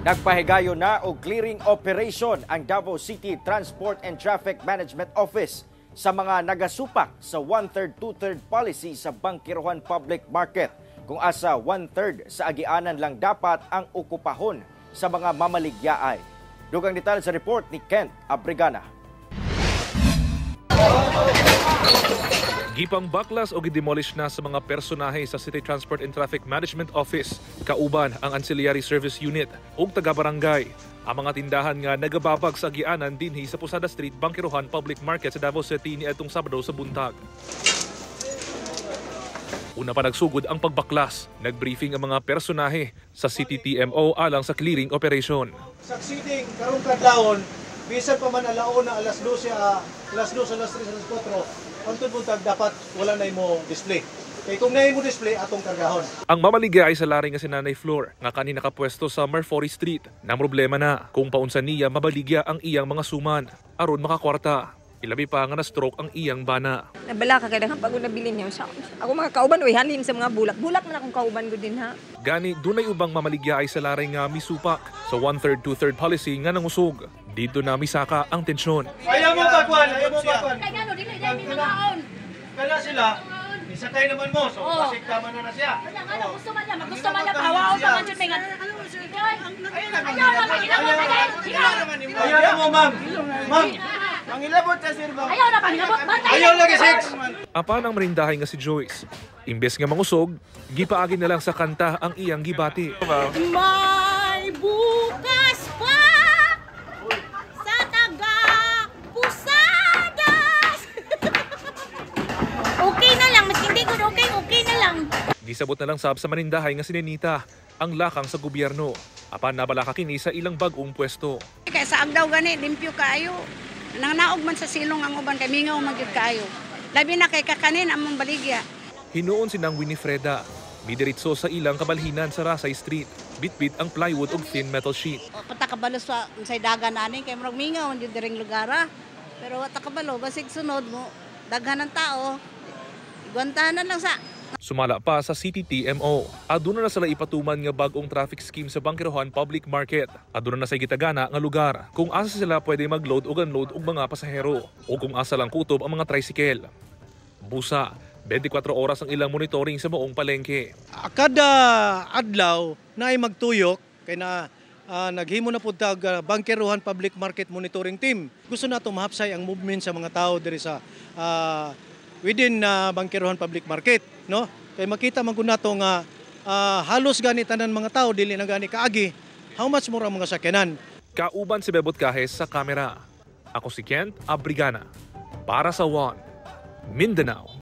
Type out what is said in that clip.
Nagpahigayon na og clearing operation ang Davao City Transport and Traffic Management Office sa mga nagasupak sa one-third, two-third policy sa Bangkerohan Public Market, kung asa one-third sa agianan lang dapat ang okupahon sa mga mamaligyaay. Dugang detalye sa report ni Kent Abrigana. Gipang baklas o gidemolish na sa mga personahe sa City Transport and Traffic Management Office, kauban ang Ancillary Service Unit ug taga-barangay, ang mga tindahan nga nagababag sa agianan dinhi sa Posada Street, Bangkerohan Public Market sa Davao City niadtong Sabado sa buntag. Una pa nagsugod ang pagbaklas. Nagbriefing ang mga personahe sa City TMO alang sa clearing operation. Succeeding karong kadlawon, bisan pa man alauna, alas 12, alas 2, alas 3, alas 4, hangtod buntag dapat wala na imo display. Kay kung na imo display, atong kargahon. Ang mamaligya ay sa laring nga si Nanay Flor nga kani nakapwesto sa Marfori Street. Nang problema na kung paunsa niya mabaligya ang iyang mga suman aron makakwarta. Ilabi pa nga na-stroke ang iyang bana. Nabala ka kay daghang pag nabilin niya. Sa ako mga kauban oy halin sa mga bulak. Bulak man akong kauban gud din ha. Gani dunay ubang mamaligya ay sa laring nga misupak sa one-third, two-third policy nga nangusog. Dito na misaka ang tensyon. Ayaw mo bagwan, ayaw mo bagwan. Kay ngano dili dai mi mangaon. Kana sila, isakay naman mo, so basig tama na na siya. Wala ngano gusto man niya, magusto man niya pahawaon pa man jud may nga. Ayaw na panghilabot na dai. Ayaw na mo, ma'am. Ma'am, Ayaw na panghilabot. Bantay. Ayaw lagi six. Apan ang marindahay nga si Joyce. Imbes nga mangusog, gipaagi na lang sa kanta ang iyang gibati. May bukas pa sa taga Posadas. Okay na lang, mas hindi gud okay, okay na lang. Gisabot na lang sab sa manindahay nga si Nenita ang lakang sa gobyerno. Apan nabalaka kini sa ilang bag-ong pwesto. Kay sa agdaw gani limpyo kaayo. Nangnaog man sa silong ang uban kay mingaw man gyud kaayo. Labi na kay kakanin among baligya. Hinuon si Nang Winifreda. Midiritso sa ilang kabalhinan sa Rasay Street. Bitbit ang plywood ug thin metal sheet. Pata kabalo sa unsay dagan ani kay murag mingaw man gyud diring lugar ah. Pero wa ta kabalo basig sunod mo daghan ng tao. Igwantahan na lang sa Sumala pa sa CTTMO. Aduna na sila ipatuman nga bag-ong traffic scheme sa Bangkerohan Public Market. Aduna na sa gitagana nga lugar kung asa sila pwede mag-load ug unload og mga pasahero o kung asa lang kutob ang mga tricycle. Busa, 24 oras ang ilang monitoring sa buong palengke. Kada adlaw na ay magtuyok kay na naghimo na pud tag Bangkerohan Public Market Monitoring Team. Gusto nato mahapsay ang movement sa mga tao diri sa within Bangkerohan Public Market, no? Kay makita man gud nato nga halos gani tanan mga tao dili na gani kaagi. How much more ang mga sakyanan? Kauban si Bebot Cajes sa kamera. Ako si Kent Abrigana. Para sa One, Mindanao.